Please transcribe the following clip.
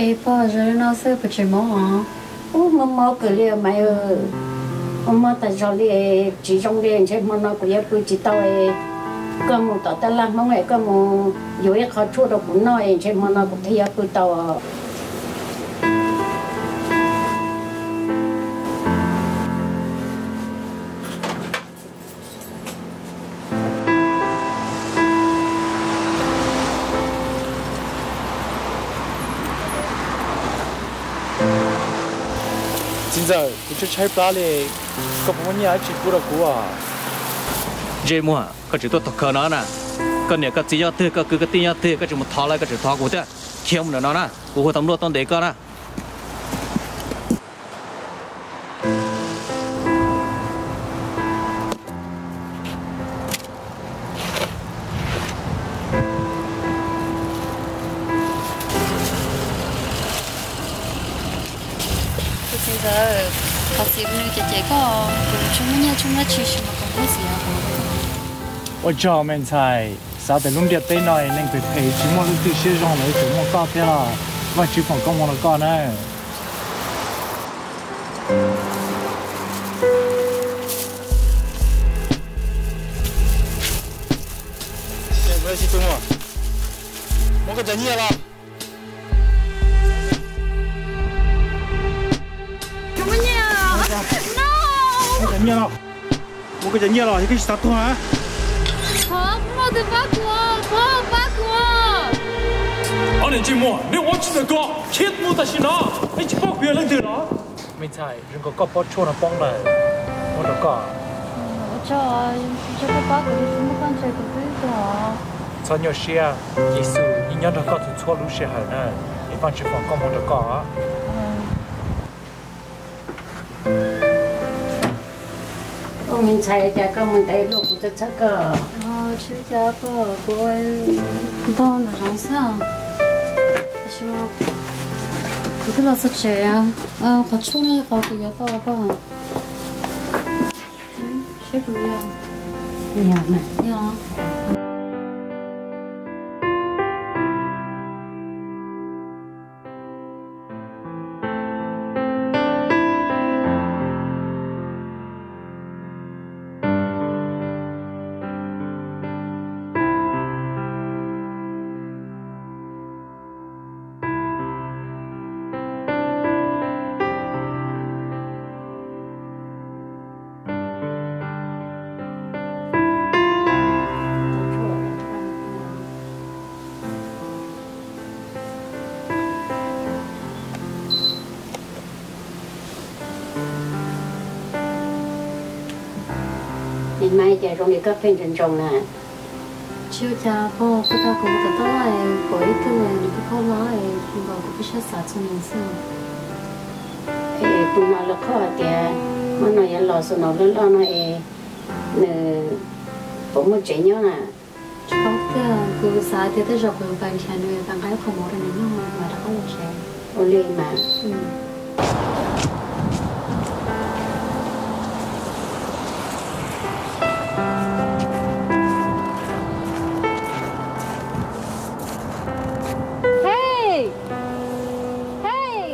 Es pog, zoo li no xwb puas tsis mob os? Ub, mob mob kawg li mas, mob mob tas zog li, tsis zoo li, ntshe hmo no kuv yuav pw tsis tau. Koj mus tom tab laj Hmoob es koj mus yuav ib qho tshuaj rau kuv noj es ntshe hmo no kuv thiaj yuav pw tau. Txiv ntxawm, kuv tshaib tshaib plab li, koj puas muaj nyiaj dab tsi pub rau kuv os? Ntsej muag, koj tseem tuaj thov khawv no na. Koj niam koj txiv nyob twg, koj kwv koj tij nyob twg, koj tseem mus thov lawv, koj tseem thov kuv thiab. Khiav mus ntawm no na, kuv hu tau npluaj tuaj ntes koj na. Tus txiv ntxawm, thov txim rau nws ces ces koj, kuv tsis muaj nyiaj tsis muaj dab tsi, tsis muaj koj muaj txiv. Ua tsaug me ntxhais, xav tias lub ntiaj teb no neeg phem phem tsis muaj leej twg siab zoo lawm, tsuas muaj koj thiab los Vajtswv foom koob hmoov rau koj na. Muab koj cov nyiaj los. Muab koj cov nyiaj los, yog koj tsis xav tuag na. Ob niam ntsej muag, neb ua tsis txawm koj, khiav mus tam sim no, neb tsis paub kuv yog leej twg los? Me ntxhais, zoo nkaus koj pob tshuaj no poob lawm, muab rau koj. Txhob nyuaj siab, Yexus yeej nyob nrog koj txhua txhua lub sij hawm na, es Vajtswv foom koob hmoov rau koj. Ua me ntxhais, cas koj mus ntev luaj kuv txhawj txhawj koj. Tsis cas pog, kuv ntog nram zoov xwb. Tab sis mas kuv twb los txog tsev, qhov tshuaj no yog qhov kuv yuav tau pog. Seb kuv yog. Yog. Niam Maiv, cas zoo li koj pheej ntsoos ntsoos na? Tsis ua cas pog, kuv tau kuv tus toj laj pom ib tug nws kuj khob hlob es nkaus kuv pheej siab xav txog nws xwb. Es kuv hnov lawv qhuab hais tias hmo no yuav los xus naus loj loj no es nws puas muaj tsev nyob na? Tsis paub tiag, kuv xav tias tej zaum kuv yuav pais nrhiav nws, pais nqa ib qho mov rau nws noj mam rov qab los tsev. Ua li mas. Hej! Hej!